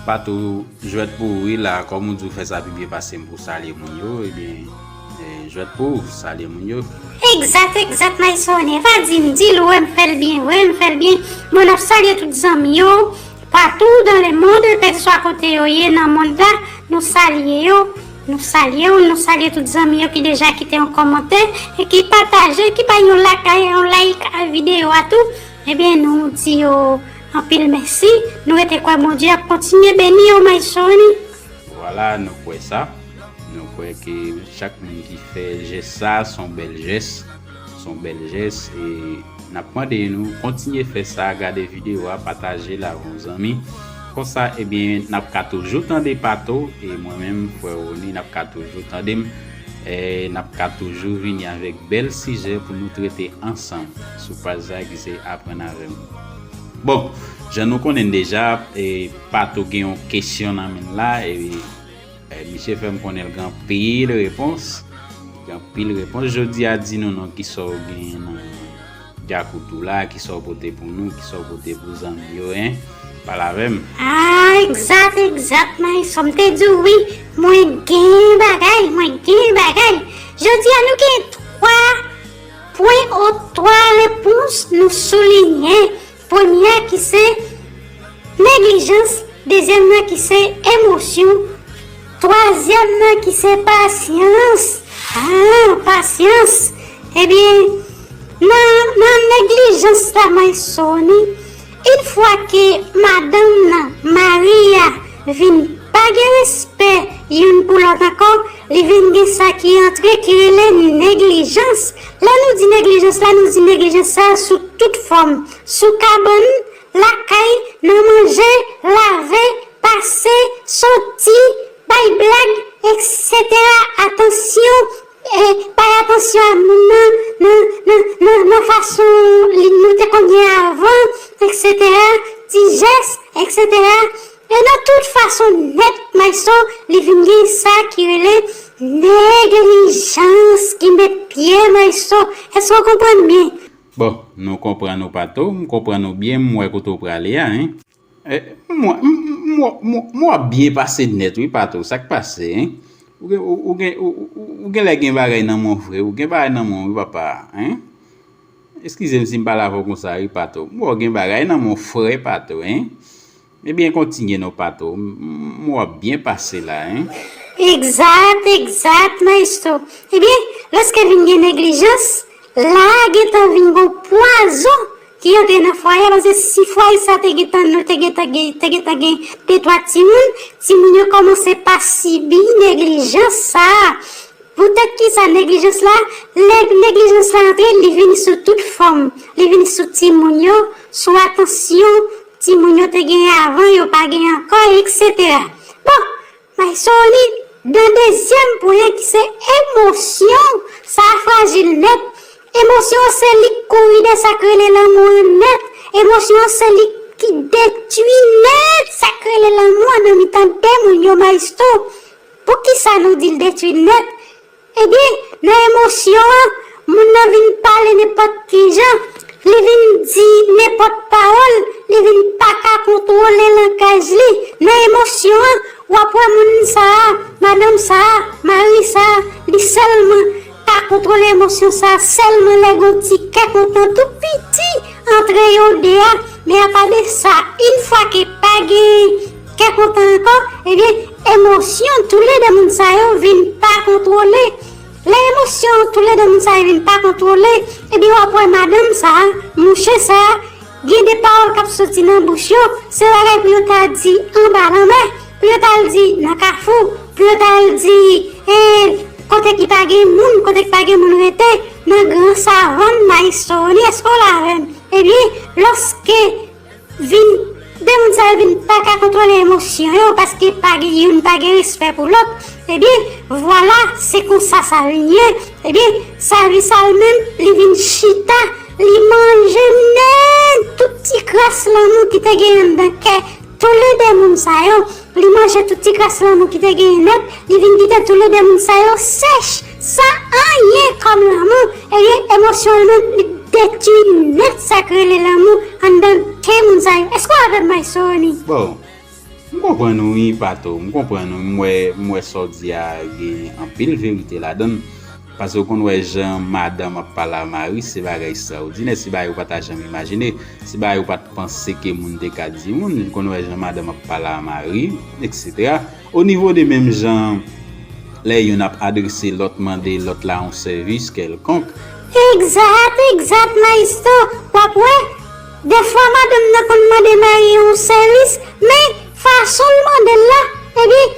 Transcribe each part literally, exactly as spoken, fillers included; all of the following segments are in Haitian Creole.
Pato, jwèt pou ou wi la, kòm ou di w fè sa pi byen pase m pou w salye moun yo, ebyen, eh, jwèt pou ou, salye moun yo. Egzat, egzat, Maestro René, va di m, di l, wè m fè l byen, wè m fè l byen. Bon, n ap salye tout zanmi yo, partout dans le monde, kèlkeswa kote yo ye nan mond la, nou salye yo, nou salye w, nou salye tout zanmi yo ki deja kite yon kòmantè, e ki pataje, ki bay yon like, yon like a videyo a tou. Ebyen, nou di yo anpil mèsi. Nou rete kwè Bondye ap kontinye beni yo, Maestro René. Vwala, nou kwè sa. Nou kwè ke chak moun ki fè jès sa, se yon bèl jès. Se yon bèl jès. E n ap mande nou kontinye fè sa, gade videyo a, pataje l avè yon zanmi. Konsa, ebyen, n ap ka toujou tande Pato, e mwen menm, frè Rony, n ap ka toujou tande m. E n ap ka toujou vini avèk bèl sijè pou nou trete ansanm sou paj sa ki se Aprann avè m. Bon, jan nou konnen deja, e, Pato gen yon kesyon nan men l la, e, e misye fè m konnen l gen anpil repons. Gen anpil repons. Jodi a, di nou non, kisa w gen nan djakout ou la, kisa w pote pou nou, kisa w pote pou zanmi yo, en? Pale avè m. Ah, egzat, egzat, Maestro. M te di w wi, mwen gen bagay, mwen gen bagay. Jodi a, nou gen twa pwen ou twa repons nou souliyen. Premye a ki se neglijans, dezyèm nan ki se emosyon, twazyèm nan ki se pasyans. Ah, pasyans. Ebyen, nan, nan neglijans la, Maestro René, yon fwa ke madanm nan, mari a, vin pa gen respè youn pou lòt ankò, li vin gen sa ki antre ki rele neglijans. Lè nou di neglijans la, nou di neglijans sa sou tout fòm. Sou kabann, lakay, nan manje, lave, pase, soti, bay blag, eksetera. Atansyon, e, bay atansyon a moun nan, nan, nan, nan, nan fason li, nou te konn gen avan, eksetera. Ti jès, eksetera. E nan tout fason nèt, Maestro, li vin gen sa ki rele neglijans ki met pye, Maestro. Èske w konprann byen? Bon, nou konprann ou Pato, m konprann ou byen, m wè kote w prale a, en. Eh, m wè, m, m, m, m wè w ap byen pase nèt wi Pato, sa k pase, en? Ou gen, ou, ou gen, ou, ou, ou gen lè gen bagay nan men w vre, ou gen bagay nan men w wi papa, en? Eskize m si m pale avè w konsa wi Pato, m wè w gen bagay nan men w frè Pato, en? Ebyen kontinye non Pato, m, m, m wè w ap byen pase la, en? Egzat, egzat, Maestro. Ebyen, lòske vin gen neglijans, la a gentan vin gon pwazon ki antre nan fwaye a, paske si fwaye sa te gentan, nou te gentan gen, te gentan gen de twa timoun, timoun yo kòmanse pa sibi neglijans sa a. Poutèt kisa neglijans la, lè neglijans la antre, li vin sou tout fòm. Li vin sou timoun yo, sou atansyon timoun yo te genyen avan, yo pa genyen ankò, eksetera. Bon, Maestro René, nan dezyèm pwen an ki se emosyon, sa a frajil nèt. Emosyon an se li k kouri dèyè sa k rele lanmou an nèt. Emosyon an se li ki detwi nèt sa k rele lanmou an nan mitan de moun yo, Maestro. Poukisa nou di l detwi nèt? Ebyen, nan emosyon an, moun nan vin pale nenpòt ki jan, li vin di nenpòt pawòl, li vin pa ka kontwole langaj li. Nan emosyon an, w ap wè moun sa a, madanm sa a, mari sa a, li sèlman ka kontwole emosyon sa a sèlman lè gon ti kè kontan tou piti antre yo de a. Men apa de sa, yon fwa ke pa gen kè kontan ankò, ebyen, emosyon toulede moun sa yo vin pa kontwole. Lè emosyon toulede moun sa yo vin pa kontwole, ebyen, w ap wè madanm sa a, mouche sa a, gen de pawòl k ap soti nan bouch yo, se bagay pou yo ta di anba lanmè, pou yo ta al di nan kafou, pou yo ta al di, e, kote ki pa gen moun, kote ki pa gen moun rete, nan gran savann, Maestro René, èske w la avè m? Ebyen, lòske vin, de moun sa yo vin pa ka kontwole emosyon yo, paske pa gen youn, pa gen respè pou lòt, ebyen, vwala, se konsa sa vin ye. Ebyen, sa vi sa l menm, li vin chita, li manje nèt tout ti kras lanmou ki te gen anndan kè toulede moun sa yo. Li manje tout ti kras lanmou ki te genyen nèt, li vin kite toulede moun sa yo sèch, san anyen kòm lanmou. Ebyen, emosyon l menm, li detwi nèt sa k rele lanmou anndan kè moun sa yo. Èske w avè m, Maestro René? Bon, M konprann ou wi, Pato, m konprann ou. M wè, m wè sa w di a gen anpil verite ladan l. Paske w konn wè jan madanm ap pale a mari, se bagay estrawòdinè. Se bagay ou pa ta janm imajine. Se bagay ou pa t panse ke moun te ka di moun. M konn wè jan madanm ap pale a mari, etsetera. O nivo de menm jan lè youn ap adrese lòt, mande lòt la yon sèvis kèlkonk. Egzat, egzat, maestro. W ap wè, defwa madanm nan konn mande mari yon sèvis, men fason l mande l la, ebyen,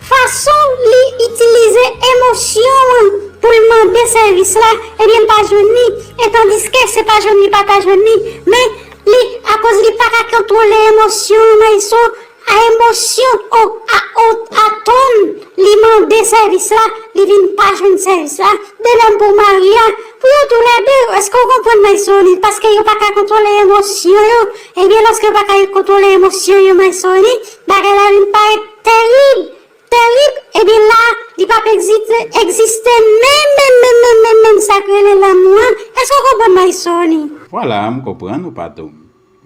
fason li itilize emosyon an pou l mande sèvis la, ebyen, l pa jwenn li. E tandiske se pa jwenn li pa ta jwenn li, men li, akoz li pa ka kontwole emosyon an, maestro, a emosyon, o, a, o, a ton li mande sèvis la, li vin pa jwenn sèvis la. De menm pou mari a, pou yo toulède, èske w konprann, Maestro Oni? Paske yo pa ka kontwole emosyon yo. Ebyen, lòske yo pa ka kontwole emosyon yo, Maestro Oni, bagay la vin parèt terib, terib. Ebyen, la, li p ap egziste, egziste menm, menm, menm, menm, menm, menm sa k rele lanmou an. Èske w konprann, Maestro Oni? Vwala, m konprann ou, Pato.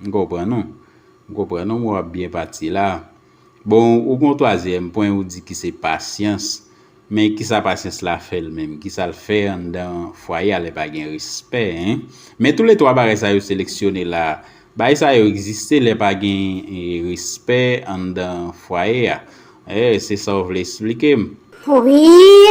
M konprann ou. M konprann ou, w ap byen pati la. Bon, ou gon twazyèm pwen, ou di ki se pasyans. Men kisa pasyans la fè l menm? Kisa l fè anndan fwaye a lè pa gen respè, en? Men toulètwa bagay sa yo seleksyone la, bagay sa yo egziste lè pa gen, e, respè anndan fwaye a. E, se sa w vle esplike m? Wi,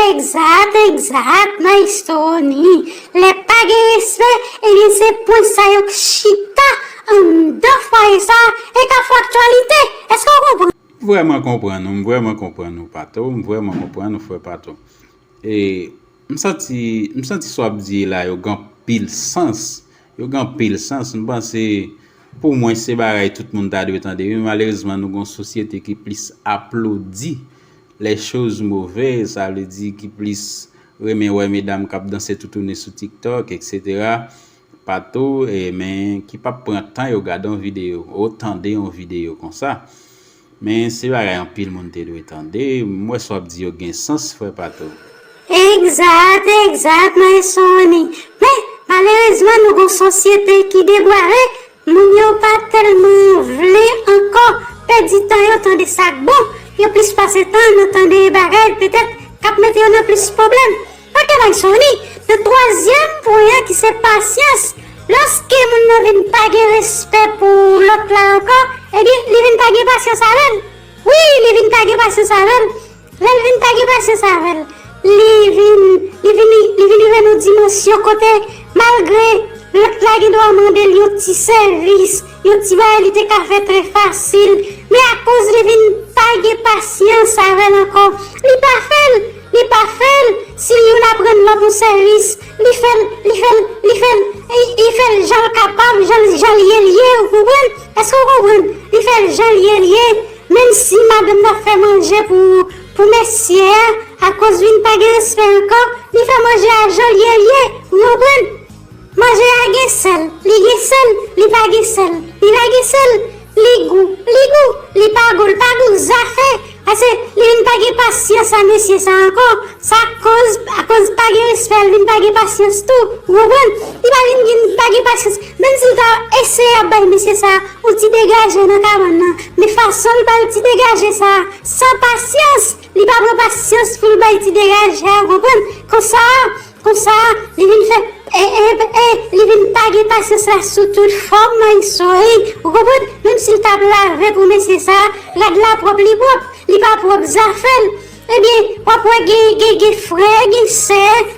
egzat, egzat, Maestro Oni. Lè pa gen respè, ebyen se pwen sa yo k chita anndan fwaye sa a e k ap fè aktyalite. Èske w konprann? M vrèman konprann ou, m vrèman konprann ou, Pato, m vrèman konprann ou, frè Pato. E m santi, m santi sa w ap di la, yo gen anpil sans. Yo gen anpil sans. M panse, pou mwen, se bagay tout moun ta dwe tande. Wi, malerezman, nou gen yon sosyete ki plis aplodi les choses mauvaises, sa vle di ki plis renmen wè medam k ap danse toutouni sou TikTok, etsetera. Pato, e, men ki p ap pran tan yo gade yon videyo, ou tande yon videyo konsa. Men se bagay anpil moun te dwe tande. M wè sa w ap di yo gen sans, frè Pato. Egzat, egzat, Maestro Oni. Men, malerezman, nou gon sosyete ki debware, moun yo pa tèlman vle ankò pèdi tan yo tande sa k bon. Yo plis pase tan nan tande bagay, petèt, k ap mete yo nan plis pwoblèm. Oke, Maestro Oni, nan twazyèm pwen an ki se pasyans, lòske moun nan vin pa gen respè pou lòt la ankò, ebyen, li vin pa gen pasyans avè l. Wi, li vin pa gen pasyans avè l. Lè l vin pa gen pasyans avè l, li vin, li vin, li vin rive nan dimansyon kote, malgre lòt la gen dwa mande l yon ti sèvis, yon ti bagay li te ka fè trè fasil, men akoz li vin pa gen pasyans avè l ankò, li pa fè l, li pa fè l. Si youn aprann lòt yon sèvis, li fè l, li fè l, li fè l, li, li fè l jan l kapab, jan l, jan l ye, l ye, ou konprann? Èske w konprann? Li fè l jan l ye, l ye. Menm si madanm nan fè manje pou, pou mesye a, akoz vin pa gen respè ankò, li fè manje a jan l ye, l ye, ou konprann? Manje a gen sèl, li gen sèl, li pa gen sèl, li pa gen sèl, li gou, li gou, li pa gou, li pa gou, zafè. Paske li vin pa gen pasyans a mesye sa ankò. Sa koz, akoz pa gen respè, li vin pa gen pasyans tou. Ou konprann? Li pa vin gen, pa gen pasyans. Menm si l ta eseye ap bay mesye sa yon ti degaje nan kabann nan, men fason l bay ti degaje sa, san pasyans, li pa pran pasyans pou l bay ti degaje a, ou konprann? Konsa, konsa, li vin fè, e, e, e, li vin pa gen pasyans la sou tout fòm, Maestro Oni, ou konprann? Menm si l t ap lave pou mesye sa, rad la pwòp, li pwòp, li pa pwòp, zafè l. Ebyen, w ap wè gen, gen, gen frè, gen sè,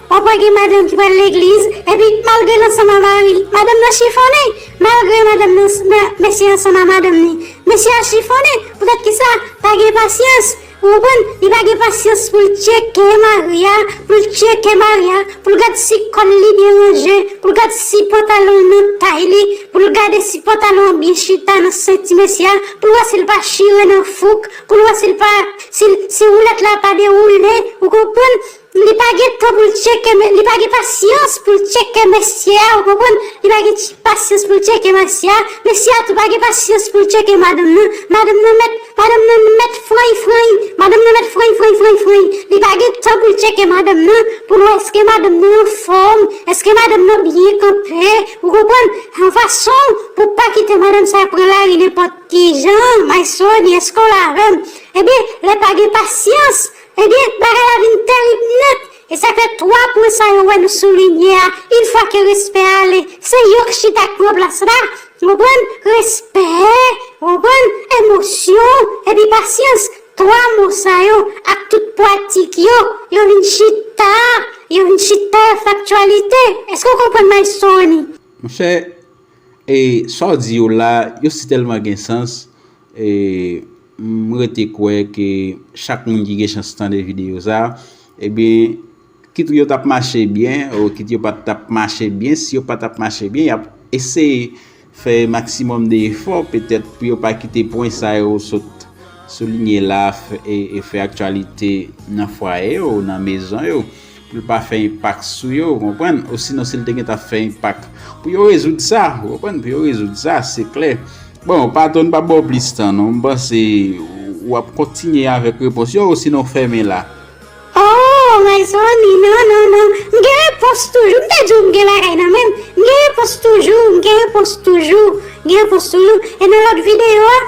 w ap wè gen madanm ki pral legliz, epi malgre l ansanm a mari l, madanm nan chifonnen, malgre madanm nan, nan, mesye ansanm a madanm li, mesye a chifonnen, poutèt ki sa, pa gen pasyans, ou konprann, li pa gen pasyans pou l tcheke mari a, pou l tcheke mari a, pou l gad si kòl li byen ranje, pou l gad si pantalon l nan tay li, pou l gade si pantalon an byen chita nan senti mesye a, pou l wè si l pa chire nan fouk, pou l wè si l pa, si, si woulèt la pa dewoule, ou konprann? Li pa gen tan pou l tcheke, men li pa gen pasyans pou l tcheke mesye a, ou konprann? Li pa gen ch- pasyans pou l tcheke mesye a. Mesye a tou pa gen pasyans pou l tcheke madanm nan. Madanm nan mèt, madanm nan mèt frany frany. Madanm nan mèt frany frany frany frany. Li pa gen tan pou l tcheke madanm nan, pou l wè èske madanm nan anfòm, èske madanm nan byen kanpe, ou konprann? Yon fason pou pa kite madanm sa pran lari nenpòt ki jan, Maysony, èske w la avè m? Ebyen, lè pa gen pasyans, ebyen, bagay la vin terib nèt. E sa fè twa pwen sa yo wè nou soulinye a, yon fwa ke respè ale, se yo k chita k pran plas la, ou konprann? Respè, ou konprann? Emosyon, epi pasyans. Twa mo sa yo, ak tout pratik yo, yo vin chita, yo vin chita, yo fè aktyalite. Èske w konprann, Maysony? Monchè, e sa w di yo la, yo si tèlman gen sans. E m rete kwè ke chak moun ki gen chans tande videyo sa, ebyen, kit yo t ap mache byen, ou kit yo pa t ap mache byen, si yo pa t ap mache byen, y ap eseye fè maksimòm de efò, petèt, pou yo pa kite pwen sa yo sot soulinye la, f- e, e fè aktyalite nan fwaye yo, nan mezon yo, pou l pa fè enpak sou yo, ou konprann? Osinon, si l te gentan fè enpak, pou yo rezoud sa, ou konprann? Pou yo rezoud sa, se klè. Bon, Pato, n p ap ba w plis tan, non. M panse w ap kontinye avèk repons yo, osinon, fèmen la. Oh, Maysony, non, non, non. M gen repons toujou. M te di w m gen bagay nan men m. M gen repons toujou, m gen repons toujou, m gen repons toujou. E nan lòt videyo a,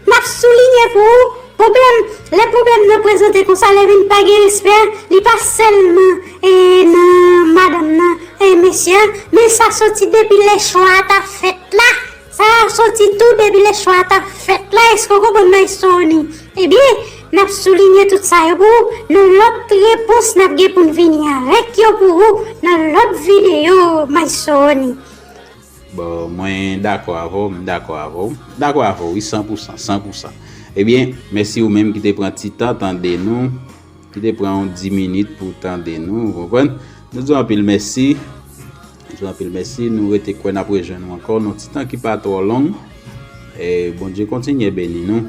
n ap soulinye pou ou, pwoblèm, lè pwoblèm nan prezante konsa, lè vin pa gen respè, li pa sèlman e, nan madanm nan, e, mesye a, men sa soti depi lè chwa a ta fèt la. Sa a soti tou depi lè chwa a ta fèt la, èske w konprann, Maysony? Ebyen, n ap soulinye tout sa yo pou ou nan lòt repons n ap gen pou n vini avèk yo pou ou nan lòt videyo, Maysony. Bon, mwen dakò avè w, m dakò avè w. M dakò avè w, wi, san pou san, san pou san. Ebyen, mèsi ou menm ki te pran ti tan tande nou, ki te pran yon dis minit pou tande nou, ou konprann? Nou di w anpil mèsi. Nou di w anpil mèsi. Nou rete kwè n ap rejwenn ou ankò nan yon ti tan ki pa twò long. E Bondye kontinye beni nou.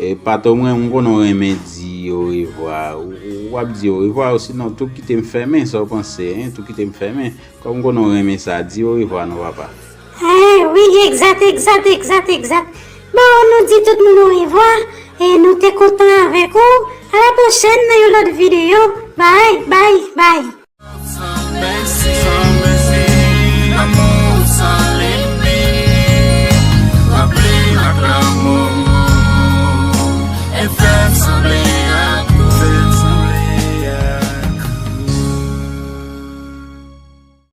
E Pato, mwen, m konnen w renmen di orevwa. Ou, ou ap di orevwa, osinon tou kite m fèmen, sa w panse, en? Tou kite m fèmen. Kòm m konnen w renmen sa, di orevwa non, papa. Eh, wi, egzat, egzat, egzat, egzat. Bon, nou di tout moun orevwa, e nou te kontan avèk ou. A la pwochèn nan yon lòt videyo. Bye, bye, bye.